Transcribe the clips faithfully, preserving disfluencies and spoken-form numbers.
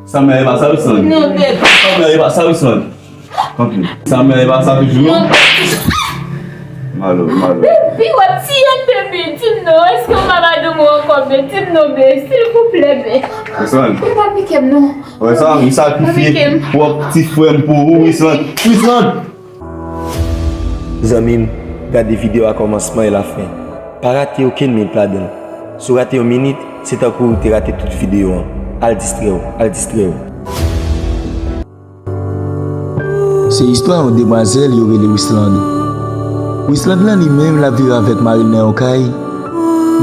Sa m ye pa sa, Wisland. Non, babe. Sa m ye pa sa, Wisland. Tanpri. Sa m ye pa sa toujou, non? Non, babe. Malo, malo. Baby, w ap tiye m, baby. Di m non, èske w pa madanm ou ankò, babe? Di m non, babe, silvouplè, babe. Wisland. Ou pa pike m, non. Wè sa, m sakrifye pwòp ti frè m pou ou, Wisland. Wisland! Zanmi m, gade videyo a kòmansman e lafen. Pa rate okenn minit ladan l. Si w rate yon minit, se tankou w te rate tout videyo an. Al distrè w, al distrè w. Se istwa yon demwazèl yo rele Wisland. Wisland lan li menm l ap viv avèk mari l nan yon kay.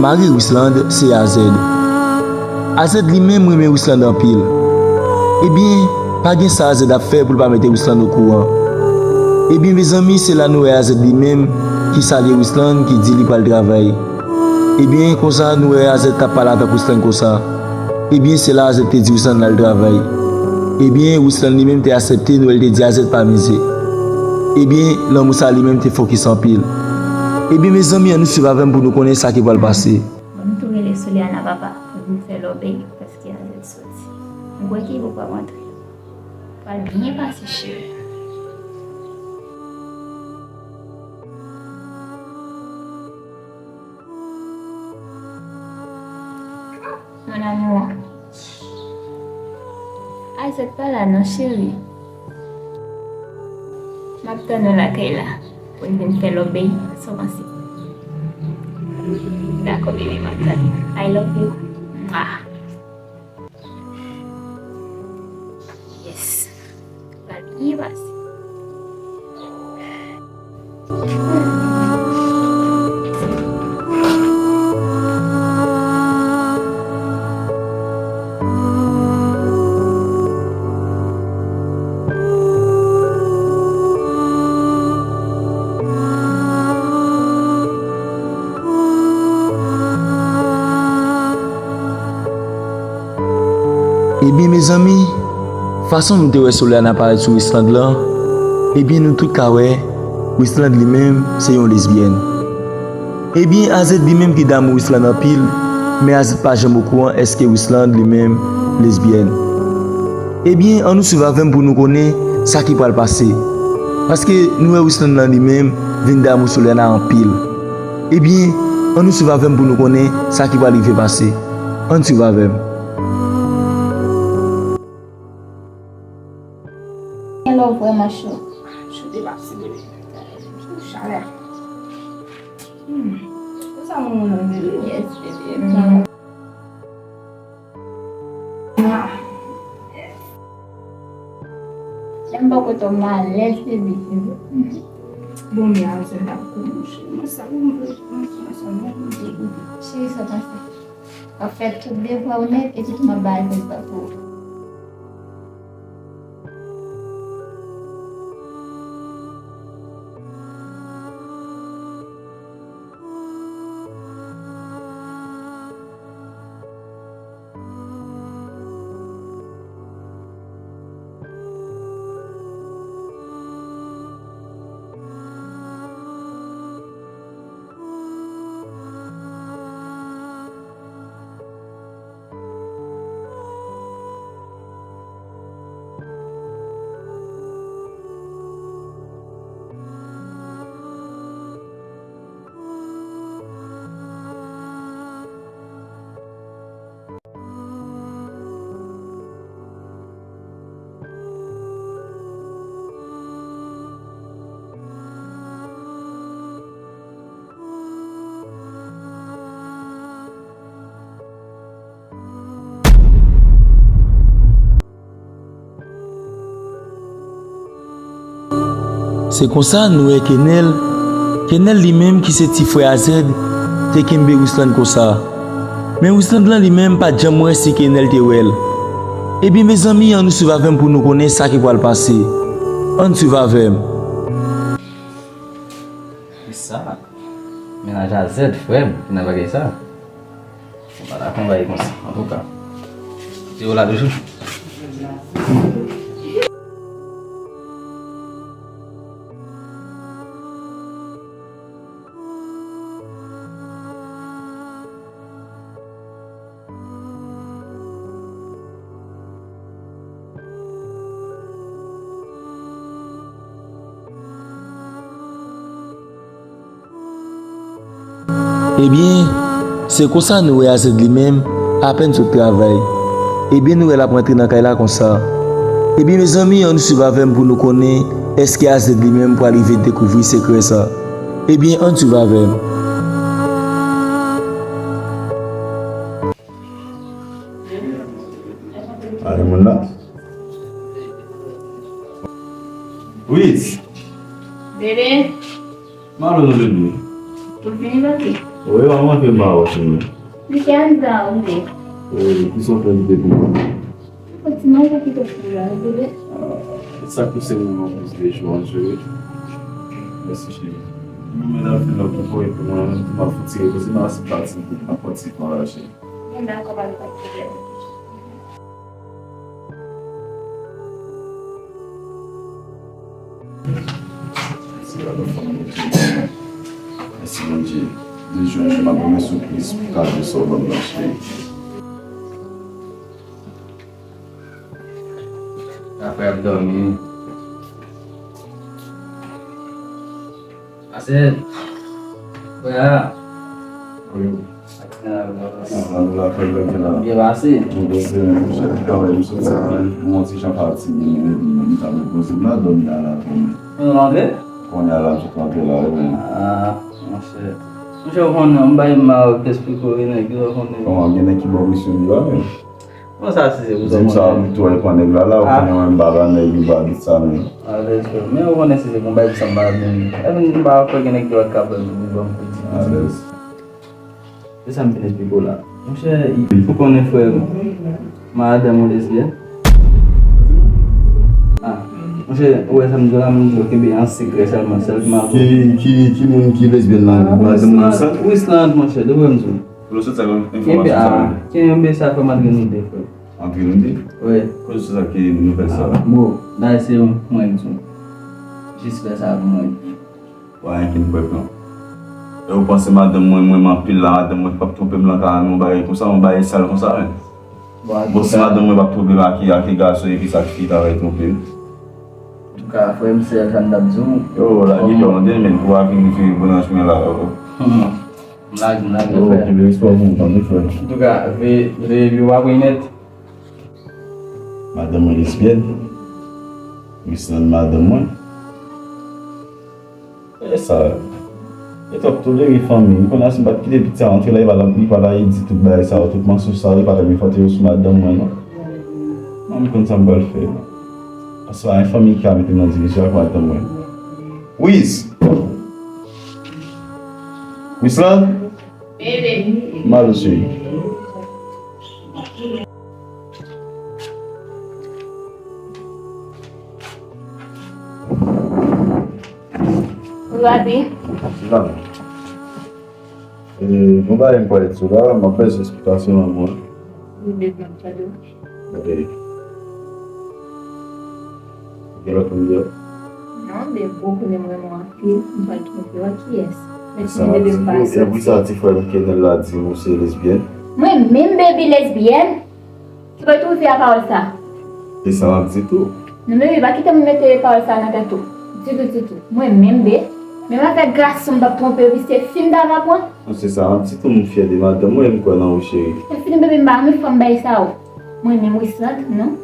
Mari Wisland se Azèd. Azèd li menm renmen Wisland anpil. Ebyen, pa gen sa Azèd ap fè pou l pa mete Wisland okouran. Ebyen, mezanmi, se la nou wè Azèd li menm ki salye Wisland, ki di li pral travay. Ebyen, konsa, nou wè Azèd t ap pale avèk Wisland konsa. Ebyen, se la Azèd te di Wisland l al travay. Ebyen, Wisland li menm te aksepte, nou wè l te di Azèd pa mize. Ebyen, lanmou sa li menm te fokis anpil. Ebyen, mezanmi, ann nou swiv avè m pou nou konnen sa ki pral pase. Bon, m tou rele Soliana papa pou m fè lòbèy paske Azèd soti. M kwè ke li poko ap rantre. Pral byen pase, cheri. Mon amour. Azèd pa la non, cheri. M ap tann ou lakay la pou n vin fè lòbèy. Sa w panse? Dakò, bebe, m ap tann ou. I love you. Mwah. Yes. Pral byen pase. Ebyen, mezanmi, fason nou te wè Soliana parèt sou Wisland lan, ebyen, nou tout ka wè, Wisland li menm, se yon lesbyèn. Ebyen, Azèd li menm ki damou Wisland anpil, men Azèd pa janm okouran èske Wisland li menm lesbyèn. Ebyen, ann nou swiv avè m pou nou konnen sa ki pral pase. Paske nou wè Wisland lan li menm vin damou Soliana anpil. Ebyen, ann nou swiv avè m pou nou konnen sa ki pral rive pase. Ann swiv avè m. Gen lè w vrèman cho. Cho de pati, bebe. Cho chalè. Hmm. Pou sa moun nan rele. Yes, bebe. Mwah. Lè m bò kote w, m alèz, bebe. Bon, men Azèd ap kou mouche. Mwen sa, mwen vle, mwen sa, mwen vle. Cheri, sa pase. W ap fè tout devwa w nèt, epi tou m ap bay Azèd pa pou ou. Se konsa nou wè Kenèl, Kenèl li menm ki se ti frè Azèd, te kenbe Wisland konsa. Men Wisland lan li menm pa t janm wè si Kenèl te wè l. Ebyen, mezanmi, ann nou swiv avè m pou nou konnen sa ki pral pase. Ann swiv avè m. Kisa? Mennaj Azèd, frè m, ki nan bagay sa? Mwen pa dakò bay konsa, antouka. Se yo la toujou. Ebyen, se konsa nou wè Azèd li menm, apèn sot travay. Ebyen, nou wè l ap rantre nan kay la konsa. Ebyen, mezanmi, ann swiv avè m pou nou konnen èske Azèd li menm pral rive dekouvri sekrè sa. Ebyen, ann swiv avè m. Ale moun la. Wiz. Bebe. Malo nou bebe. Ou fini pati? Wi, manman ke ma wè fini. Li te anndan ou ye? Wi, ki son fè li te pou mwen? Ou ti manje ki te fou la, bebe. Ah, sa pouse mwen an plis de jou an jwe. Mèsi cheri. Mwen menm nan fin lòt pou mwen, pou mwen, pou mwen fouti repoze, mwen se pati pou mwen pati pou mwen cheri. Mwen dakò, pa gen pwoblèm. Mèsi, papa, fanm Bondye. Mèsi, Bondye. De jou an jou, m ap renmen souplis pou kado sa w ban m nan, cheri. Apre ap dòmi. Ase, frè a. Wi. Ase, nan la, nan la, frè, byen la. Byen pase. Byen pase, men, monchè, travay, m soti, m yon ti jan fatige, men, men, men, m ta repoze, m nan dòmi a la, men. Ou rantre? Kounye a la, m sot rantre la, wi, men. Ah, monchè. Monchè, ou konnen, m bay mal, te esplike w, nèg yo, ou konnen. Kòman, gen nèg ki ba w presyon, li la, men? Bon, sa, si se pou sa, di m sa, monchè. M tou al pran nèg la, la, ou konnen mwen, m pa ba nèg, m pa di sa, men. A, byen si. Men ou konnen si se pou bay pou sa, m pa menm. Epi m pa kwè gen nèg ki pa ka fè m, m ban m kou di. A, byen si. Se sa m fin esplike w la. Monchè, ou konnen frè m, madanm ou lesbyèn? A, monchè, ou wè sa m di w la, m di w kenbe an sekrè sèlman, sèlman. Ki, ki, ki moun ki lesbyèn la? Madanm ou sa? Wisland, monchè, de vrè m di w. Kote w sot sa enfòmasyon sa yo? Kenbe sa fè m antre nou de, frè. Antre nou de? Wi. Kote w sot sa ki nouvèl sa? Bon, dayè se mwen m di w. Jis fè sa pou mwen. Wa enki m kwè plan. E ou panse madanm mwen, mwen m anpil la, madanm mwen p ap twonpe m nan ka yon bagay konsa, yon bagay sal konsa, men. Bon, si madanm mwen p ap twonpe m ak, ak gason epi sa ki ta fè twonpe m. Antouka, frè m, se sa m t ap di w. Yo, la, gen yon de men, pou a vin vire branch mwen la, yo. M lage, m lage, frè. Yo, kenbe respè pou ou, tande, frè. Antouka, veye, veye, veye w ap ret nèt. Madanm mwen lesbyèn. Wisland madanm mwen. E sa, e t ap tolere fanmi. Ou konnen si m pa t kite pitit sa antre la, li pa t ap, li pa t ap di tout bagay sa yo, tout mansonj sa yo, li pa t ap fè yo sou madanm mwen, non. Non, m konn sa m pral fè. Paske pa gen fanmi ki ka mete m nan divizyon ak madanm mwen. Wiz! Wisland! Bebe. M ale, cheri. Ou rapi? Nan. E, gon bagay m pral di w la, m ap bezwen esplikasyon nan mwen. Ou bezwen m tande w? Ok. Gen lòt moun deyò? Non, men ou konnen m renmen w anpil, m pral twonpe w ak kiyès? Men si bebe m pa soti. E pou sa ti frè m Kenel la di ou se lesbyèn? Mwen menm, baby, lesbyèn? Ki bò w twouve a pawòl sa? E sa m ap di tou. Non, baby, pa kite m mete pawòl sa nan tèt ou. Ditou, ditou. Mwen menm, be, menm avèk gason m p ap twonpe, wi, se fi m ta va pran. Non, se sa m ap di tou, m fyè de madanm mwen, m kwè nan ou, cheri. Se fini, baby, m pa renmen fanm bay sa yo. Mwen menm, Wisland, non.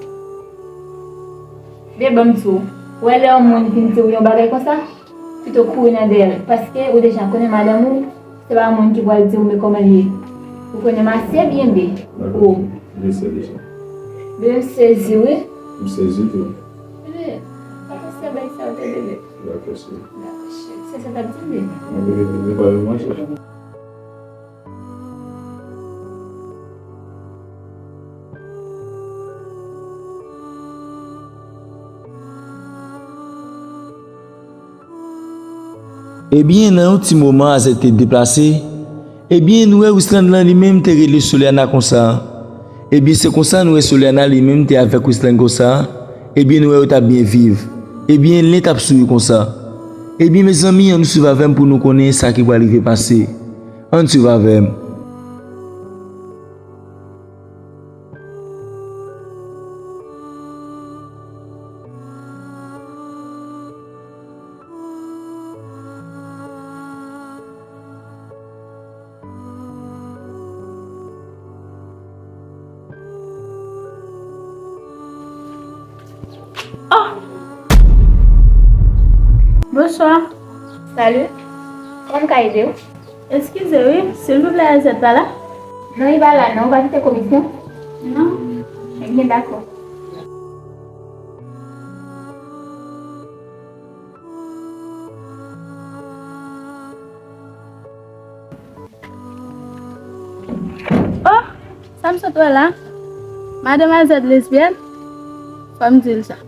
Be, ban m di w, ou wè lè yon moun vin di w yon bagay konsa, pito kouri nan dèyè l, paske ou deja konnen madanm ou, se pa moun ki pral di w men kòman l ye. Ou konnen m ase byen, be. Dakò, cheri. M sezi deja. Be, m sezi, wi. M sezi tou. Bebe, pa panse a bagay sa yo, bebe. Dakò, cheri. Dakò, cheri. Se sa w t ap di m, bebe. Mwen, bebe, bebe, pa yo manje. Ebyen, nan yon ti moman, Azèd te deplase. Ebyen, nou wè Wisland lan li menm te rele Soliana konsa. Ebyen, se konsa nou wè Soliana li menm te avèk Wisland konsa. Ebyen, nou wè yo t ap byen viv. Ebyen, len t ap souri konsa. Ebyen, mezanmi, ann swiv avè m pou nou konnen sa ki pral rive pase. Ann swiv avè m. Bonswa. Salut. Kòman m ka ede w? Eskize wi, silvouplè, Azèt pa la? Non, li pa la non. Ou pa kite komisyon? Non. Ebyen, dakò. Oh, sa m sot wè la? Madan Azèt lesbyèn? Fò m di l sa.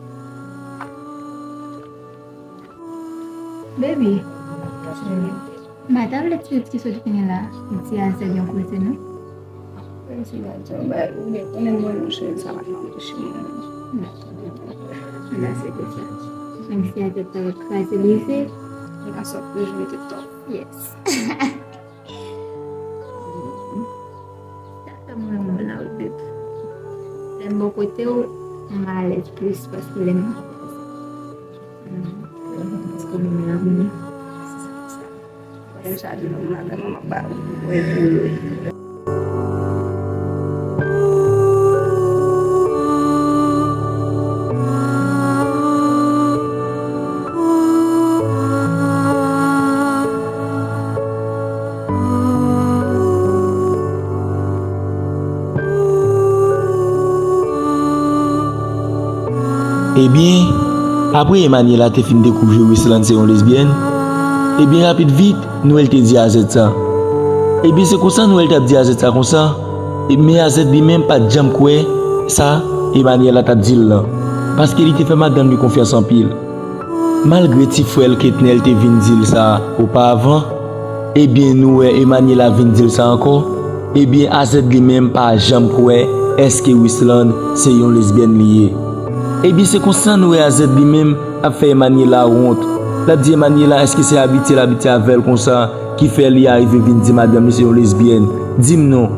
Baby, madan Azèt ki sot vini la, di Azèt yon koze non. Mwen se madan, bay, ou gen konnen mwen, monchè, sa pa janm touche mwen. Mèsi pou sa. Menm si Azèt ta kraze brize. Li pa sot toujou mete top. Yes. Sa fè m renmen w la, wi, baby. Lè m bò kote w, m alèz plis paske lè m paske w menm la vini. Lè m chaje nan madan mwen, m ap ba ou. Mwen pou ou. Ebyen, apre Emaniela te fin dekouvri Wisland se yon lesbyèn, ebyen, rapid vit, Nwèl te di Azèt sa. Ebyen, se konsa Nwèl t ap di Azèt sa konsa. E, men Azèt li menm pa t janm kwè sa Emaniela t ap di l lan, paske li te fè madanm li konfyans anpil. Malgre ti frè l Ketnèl te vin di l sa opavan, ebyen, nou wè Emaniela vin di l sa ankò. Ebyen, Azèt li menm pa janm kwè èske Wisland se yon lesbyèn li ye. Ebyen, se konsa nou wè Azèt li menm ap fè Emaniela wont. L ap di Emaniela èske se abitye l abitye avè l konsa ki fè li arive vin di madanm li se yon lesbyèn? Di m non.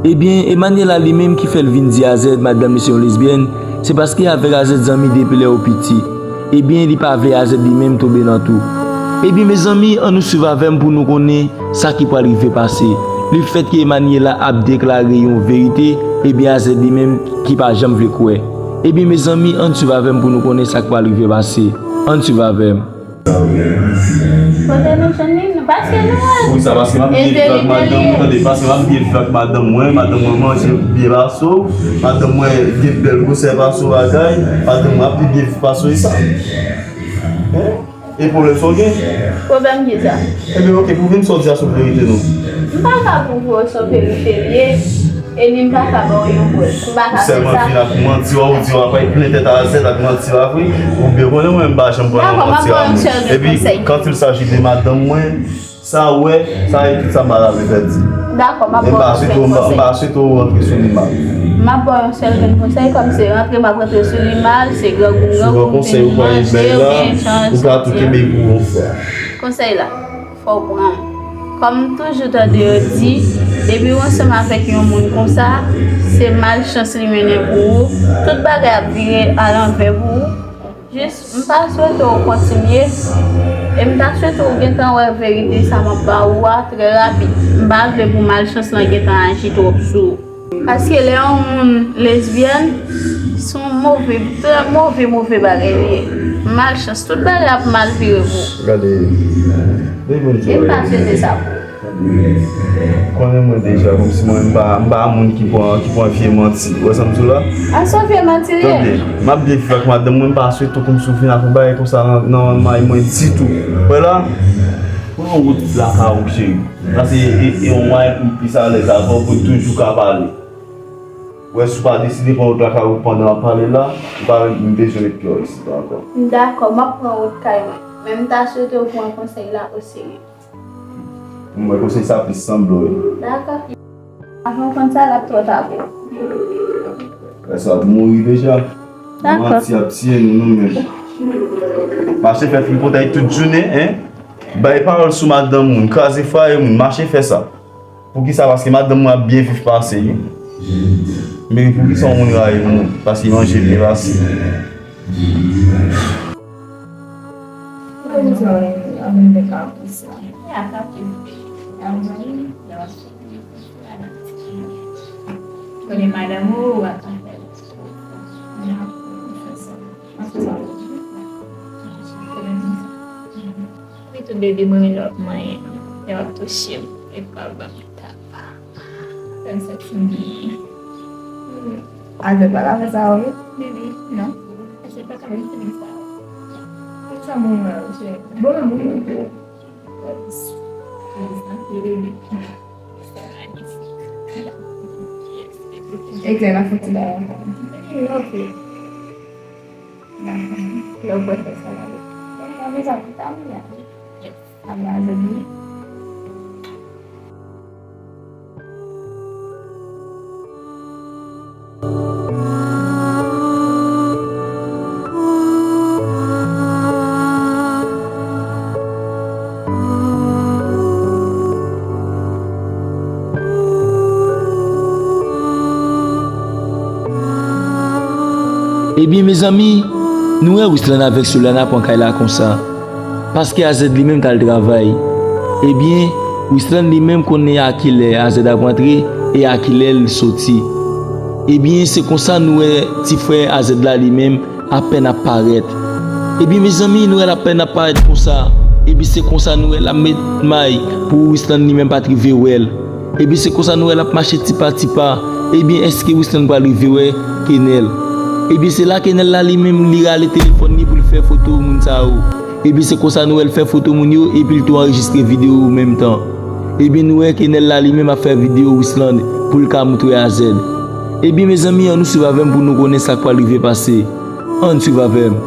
Ebyen, Emaniela li menm ki fè l vin di Azèt madanm li se yon lesbyèn, se paske avèk Azèt zanmi depi lè yo piti. Ebyen, li pa vle Azèt li menm tonbe nan tou. Ebyen, mezanmi, ann nou swiv avè m pou nou konnen sa ki pral rive pase. Lefètke Emaniela ap deklare yon verite, ebyen, Azèt li menm ki pa janm vle kwè. Ebyen, mezanmi, ann swiv avè m pou nou konnen sa k pral rive pase. Ann swiv avè m. Kote nou jwenn li? Nou pase nou wè l. Wi, sa paske m ap byen viv ak madanm mwen, tande, paske m ap byen viv ak madanm mwen, madanm mwen manje byen pase w, madanm mwen gen bèl gwosè pase w bagay, madanm mwen ap pi byen viv pase w, e sa? Hein? E pwoblèm sa w gen? Pwoblèm ki sa? Ebyen, oke, pou vin sa w di a sou verite non. M pa ka pwouve w se yon verite l ye, e ni m pa ka ba w yon prèv. M pa ka fè sa. Ou sèlman vin ak manti, w a ou di w ap plen tèt Azèt ak manti pa vre. Ou byen konnen mwen m pa janm pran nan manti a moun. Epi, quand il s'agit de madanm mwen, sa w wè, sa e tout sa m pa ta vle fè di. Dakò, m ap ba w yon sèl konsèy. M pa swete w rantre sou li mal. M ap ba w yon sèl grenn konsèy, kòm se rantre m ap rantre sou li mal, se grangou m grangou m te manje, oubyen jan l soti a. Konsèy la. Fò w pran l. Kòm m toujou tande yo di, depi w ansanm avèk yon moun konsa, se malchans li mennen pou ou. Tout bagay ap vire alanvè pou ou. Jis, m pa swete w kontinye, e m ta swete w gentan wè verite sa m ap ba ou a trè rapid. M pa vle pou malchans lan gentan aji twòp sou ou. Paske lè yon moun lesbyèn, se yon move, trè move, move bagay li ye. Malchans, tout bagay ap mal vire pou ou. Gade, depi m di w. E m pa swete sa pou ou. Konnen mwen deja, kòmsi mwen, m pa, m pa moun ki pran, ki pran vye manti. Ou wè sa m di w la? A, se yon vye manti li ye. Tande, m ap byen viv ak madanm mwen, m pa swete kòmsi w vin ak yon bagay konsa nan, nan may mwen ditou. Ou wè la? Pran wout lakay ou, cheri. Sa se e, e yon mwayen pou m plis alèz avè w, pou n toujou ka pale. Ou wè, si w pa deside pran wout lakay ou pandan w ap pale la, m pa, m bezwen met pye w isit la ankò. Dakò, m ap pran wout kay mwen. Men m ta swete w pran konsèy la oserye. M wè konsèy sa plis sanble w, wi. Dakò. Avan w konn sa, l ap twò ta pou ou. Lè sa ap mouri deja. Dakò. Manti ap tiye nou, nou menm. Mache fè fil potay tout jounen, en. Bay pawòl sou madanm moun, kraze fwaye moun, mache fè sa. Poukisa? Paske madanm mwen ap byen viv pase, wi. Men poukisa yon moun rayi yon moun? Paske li manje byen pase. Mwen bezwen anmenn nèg la pou sa. Ya, kapab. Ya, mwen. Konnen madanm ou, ou ap fè. Ya, mwen fè sa. Mwen fè sa. Konnen sa. Bebe, mwen menm lè w ap manyen m, lè w ap touche m, epi w ap ban m tap. Fè m santi m byen. Avèk pa ka fè sa, wi. Bebe, non. Avèk pa ka fè m sa. Sa moun nan, se bon moun. Bebe. Eklè nan fouti la. Ok. Dakò. Lè w bwè fè sa la. Bon, mezanmi, tanmi a. Yes. Tanmi a, zanmi. Ebyen, mezanmi, nou wè Wislan avèk Solana pran kay la konsa. Paske Azèd li menm t al travay. Ebyen, Wislan li menm konnen a kilè Azèd ap rantre e a kilè l soti. Ebyen, se konsa nou wè ti frè Azèd la li menm apèn ap parèt. Ebyen, mezanmi, nou wè l apèn ap parèt konsa. Ebyen, se konsa nou wè l ap met may pou Wislan li menm pa t rive wè l. Ebyen, se konsa nou wè l ap mache ti pa ti pa. Ebyen, èske Wislan pral rive wè Kenèl? Ebyen, se la Kenèl la li menm, li rale telefòn li pou l fè foto moun sa yo. Ebyen, se konsa nou wè l fè foto moun yo, epi l tou anrejistre videyo yo menm tan. Ebyen, nou wè Kenèl la li menm ap fè videyo Wislan pou l ka moutre Azèd. Ebyen, mezanmi, ann nou swiv avè m pou nou konnen sa k pral rive pase. Ann swiv avè m.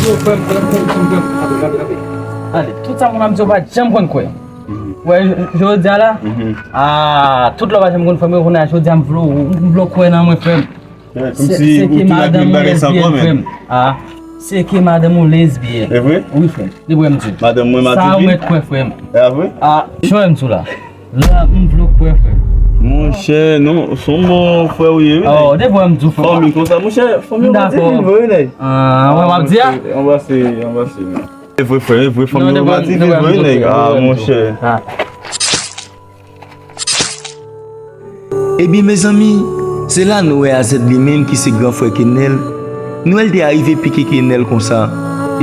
Yo, frè m, frè m, frè m, frè m, frè m. Kanpe, kanpe, kanpe. Tande, tout sa moun ap di yo pa janm konn kwè. Wè, j-, jodi a la, a, tout lè w pa janm konn frè m, yo konnen a jodi a m vle w, m vle w kwè nan mwen, frè m. Kòmsi ou tounen ak menm bagay sa ankò, men. A, se ke madanm ou lesbyèn. E vre? Wi, frè m. Depi w wè m di w. Madanm mwen madivin. Sa ou mèt kwè, frè m. E vre? A, jan w wè m di w la. La, m vle w kwè, frè m. Monchè, non, se yon bon frè ou ye, wi, nèg. O, depi w wè m di w, frè m. Fanmi konsa, monchè, fanmi yo madivin vre, wi, nèg. A, wè, w ap di a? Anbrase, anbrase, anbrase, men. E vre, frè, e vre, fanmi yo madivin vre, wi, nèg. A, monchè. Ebyen, mezanmi, se la nou wè Azèd li menm ki se gran frè Kenèl, nou wè l te arive pike Kenèl konsa.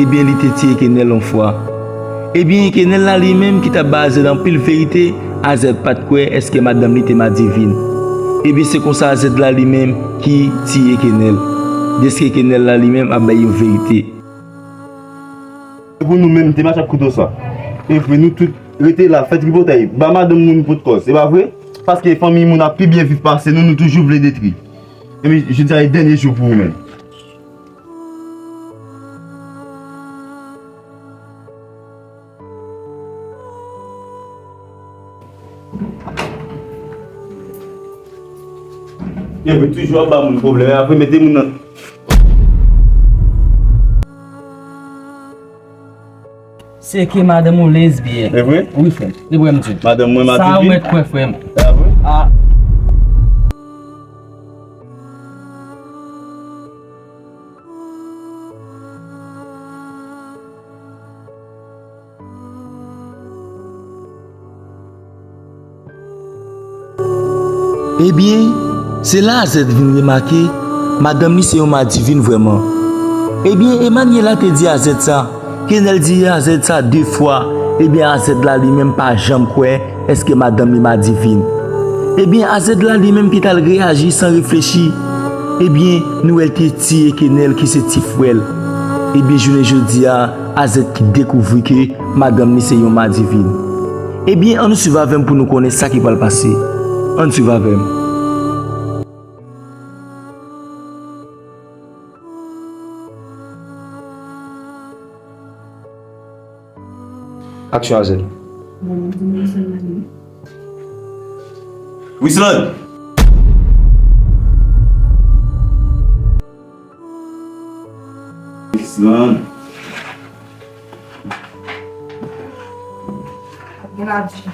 Ebyen, li te tiye Kenèl yon fwa. Ebyen, Kenèl la li menm ki t ap ba Azèd anpil verite, Azèd pa t kwè èske madanm li te madivin. Ebyen, se konsa Azèd la li menm ki tiye Kenèl. Dèske Kenèl la li menm ap bay yon verite. Se pou nou menm te mache ak kouto sa. E vre, nou tout rete la, fè tripotay, ba madanm moun pot kòz, se pa vre? Paske fanmi moun ap pi byen viv pase nou, nou toujou vle detwi. Ebyen, jodi a e dènye jou pou ou menm. Yo vin toujou ap ba moun pwoblèm, apre mete moun nan. Se ke madanm ou lesbyèn. E vre? Wi, frè m. Depi w wè m di w. Madanm mwen madivin. Sa ou mèt kwè, frè m. E vre? A. Ebyen, se la Azèd vin remake, madanm li se yon madivin vrèman. Ebyen, Emanyèla te di Azèd sa, Kenèl di Azèd sa de fwa, ebyen, Azèd la li menm pa janm kwè èske madanm li madivin. Ebyen, Azèd la li menm ki t al reyaji san reflechi. Ebyen, nou wè l te tiye Kenèl ki se ti frè l. Ebyen, jounen jodi a, Azèd ki dekouvri ke madanm li se yon madivin. Ebyen, ann nou swiv avè m pou nou konnen sa ki pral pase. Ann swiv avè m. Aksyon, Azèl. Wislan! Wislan!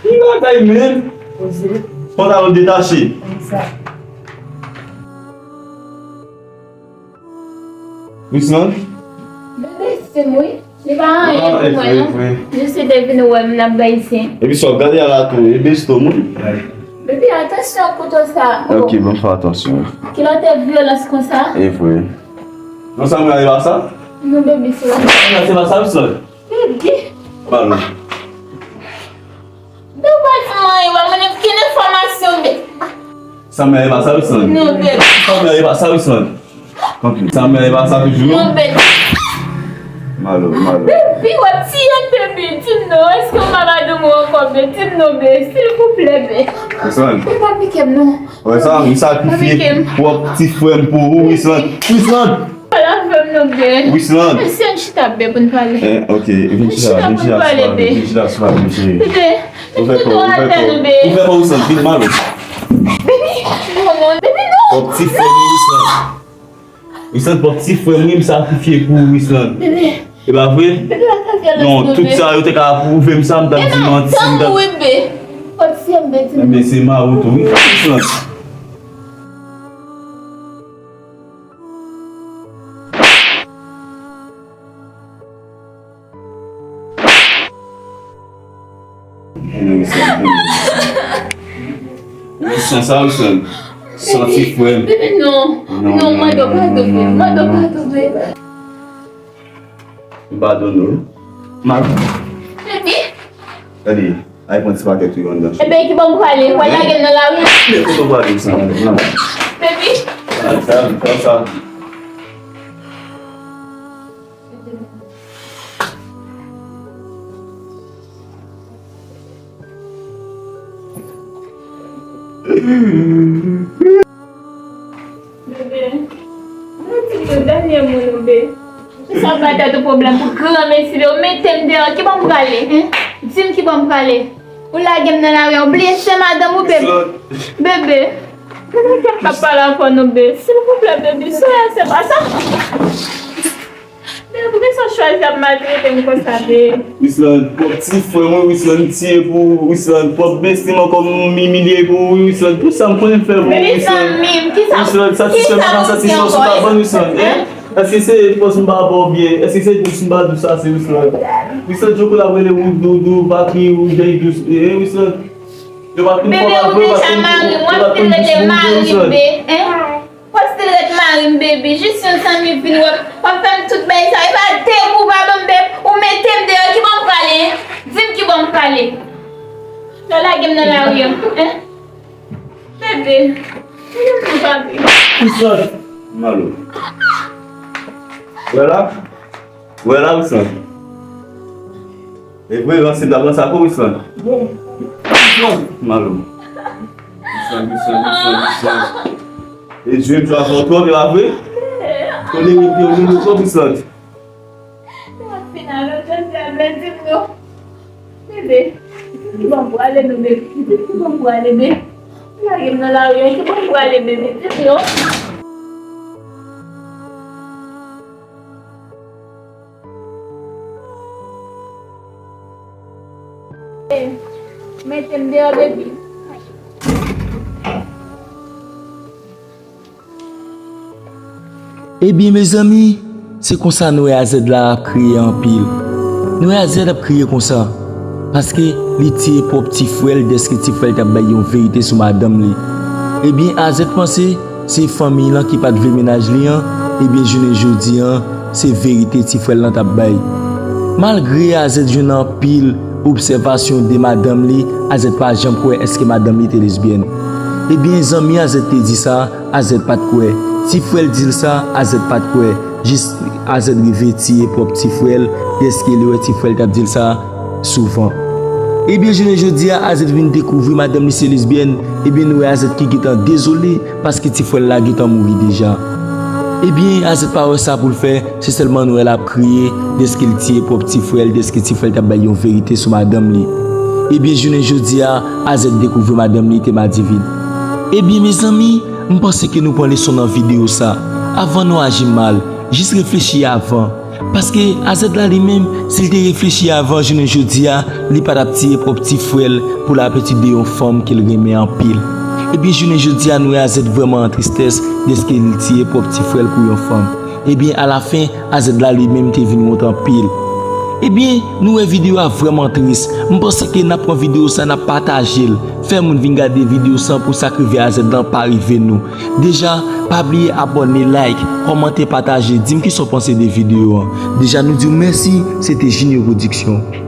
Ki bagay, men? Pantalon detache. Wislan? Bebe, se mwen. Li pa anyen pou mwen, non. Jis li te vin wè m, l ap bay sen. Epi sa w ap gade a la tou, e besto moun. Baby, atansyon kouto sa. Ok, bon, fè atansyon. Kilè w te vyolans konsa? E vre. Non, sa mwen ale pa sa? Non, baby, se pa sa. Non, se pa sa, Wilson. Baby. Pardon. Baby, pa di mwen, ou pa mande m kenn enfòmasyon, baby. Sa mwen ale pa sa, Wilson. Non, baby. Sa mwen ale pa sa, Wilson. Tanpri. Sa mwen ale pa sa toujou, non? Non, baby. Malo, malo. Baby, w ap tiye m, baby. Di m non, èske w pa madanm ou ankò, baby? Di m non, baby, silvouplè, baby. Wilson. Baby, pa pike m, non. Wè sa, m sakrifye pwòp ti frè m pou ou, Wisland. Wisland! Pale avè m non, be. Wisland! Mesye, ann chita, be, pou n pale. Eh, ok, vin chita, vin chita sou la, vin chita sou la, vin cheri. Bebe, ou fè kò, ou fè kò, ou fè kò, Wisland, vin malo. Bebe, non, non, bebe, non. Pwòp ti frè m, Wisland. Wisland, pwòp ti frè m, wi, m sakrifye pou ou, Wisland. Bebe. E pa vre? Non, tout sa yo te ka pwouve m sa, m t ap di manti, m t ap... Enben, se mari w tou, wi. San sa, Wilson. San ti frè m. Bebe, non. Non, non, mande w padon, bebe. Mande w padon, bebe. M padone w. Bebe. Gade, al pran ti pakèt ou yo anndan. Ebyen, ki bò m prale? W al lage m nan lari? Men kote w prale, Wilson? Gade, nan. Bebe. Gade sa, gade sa. Bebe, mwen di ke dènye moun ou be. Ou sa bay tèt ou pwoblèm pou granmesi be. Ou mete m deyò, ki bò m prale, hen? Di m ki bò m prale. Ou lage m nan lari a, ou bliye se madanm ou, bebe. Bebe, bebe, kè m p ap pale avè w non, be. Silvouplè, bebe, soyez, se pa sa. Men poukisa w chwazi ap maltrete m konsa, be? Wisland, pwòp ti frè mwen, Wisland tiye pou ou, Wisland, pwòp besti m ankò m imilye pou ou, Wisland. Tout sa m konnen m fè pou ou, Wisland. Wisland, sa ti sèl m pa satisfè sou kabann, Wisland, hein? Èske se fòs m pa ba w byen? Èske se dous m pa dous ase, Wisland? Wisland, Djoko t ap rele ou doudou, Patri, ou jèy dous, eh, Wisland. Yo pa t konn fò malgre, yo pa t konn, yo pa t konn dous pou ou, Wisland. W ap still ret mari m, baby. Jis yon zanmi vin wè m, w ap fè m tout bagay sa. E pa de kou w pa ban m, babe. Ou mete m deyò, ki bò m prale, hein? Di m ki bò m prale. Lè w lage m nan lari a, hein? Bebe, bebe, m tou pa byen. Wisland. Malo. Wè la? Wè la, Wisland. E vre, ranse m t ap ranse ak ou, Wisland. Wisland. Malo. Wisland, Wisland, Wisland, Wisland. E jwe m jwe avè w twòp, e pa vre? Tande, tande, tande twòp, Wisland. Nan final, jodi a, men di m non. Bebe, ki bò m prale non, bebe? Ki bò m prale, bebe? Lage m nan lari a, ki bò m prale, bebe? Di m non. Mete m deyò, bebe. Ebyen, mezanmi, se konsa nou wè Azèd la ap kriye anpil. Nou wè Azèd ap kriye konsa, paske li tiye pwòp ti frè l dèske ti frè l t ap bay yon verite sou madanm li. Ebyen, Azèd panse se fanmi lan ki pa t vle mennaj li an, ebyen, jounen jodi an, se verite ti frè l lan t ap bay. Malgre Azèd jwenn anpil obsèvasyon de madanm li, Azèd pa janm kwè èske madanm li te lesbyèn. Ebyen, zanmi Azèd te di sa, Azèd pa t kwè. Ti frè l di l sa, Azèd pa t kwè. Jis Azèd rive tiye pwòp ti frè l, dèske li wè ti frè l t ap di l sa souvan. Ebyen, jounen jodi a, Azèd vin dekouvri madanm li se lesbyèn. Ebyen, nou wè Azèd ki gentan dezole, paske ti frè l la gentan mouri deja. Ebyen, Azèd pa wè sa pou l fè, se sèlman nou wè l ap kriye, dèske l tiye pwòp ti frè l, dèske ti frè l t ap bay yon verite sou madanm li. Ebyen, jounen jodi a, Azèd dekouvri madanm li te madivin. Ebyen, mezanmi, m panse ke nou pran leson nan videyo sa. Avan nou aji mal, jis reflechi avan. Paske Azèd la li menm, si l te reflechi avan jounen jodi a, li pa t ap tiye pwòp ti frè l pou l apeti de yon fanm ke l renmen anpil. Ebyen, jounen jodi a, nou wè Azèd vrèman an tristès dèske li tiye pwòp ti frè l pou yon fanm. Ebyen, alafen, Azèd la li menm te vin wont anpil. Ebyen, nou wè videyo a vrèman tris. M panse ke n ap pran videyo sa, n ap pataje l. Fè moun vin gade videyo sa pou sa k rive a zèd lan pa rive nou. Deja, pa bliye abòne, like, kòmante, pataje. Di m kisa w panse de videyo an. Deja, nou di w mèsi. Se te Junior Production.